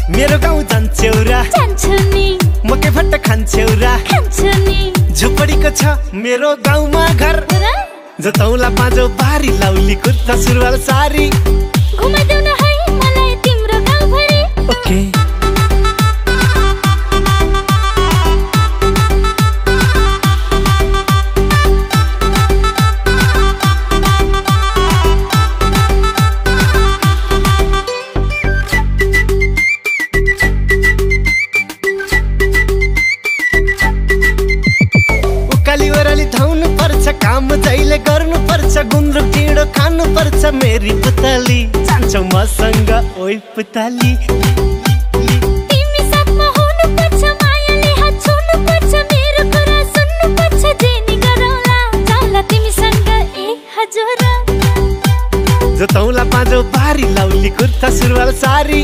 मेरो गाउँ जान्छौ र जान्छु नि मकै फट्ट खान्छौ र खान्छु नि झुपडीको छ मेरो गाउँमा घर जतौला पाँचौ बारी लाउली कुर्ता सुरुवाल सारी घुमाइदेऊ न है मलाई तिम्रो गाउँभरि ओके धाउनु पर्छ काम जहिले गर्नु पर्छ गुन्द्रुक ढिँडो खानु पर्छ मेरी पुतली जान्छौ मसँग ओइ पुतली तिमी साथमा हुनु पर्छ मायाले हात छोड्नु पर्छ मेरो कुरा सुन्नु पर्छ जे नि गरौला जाउला तिमीसँग ए हजुर जतौला पाँचौ बारी लाउली कुर्ता सुरुवाल सारी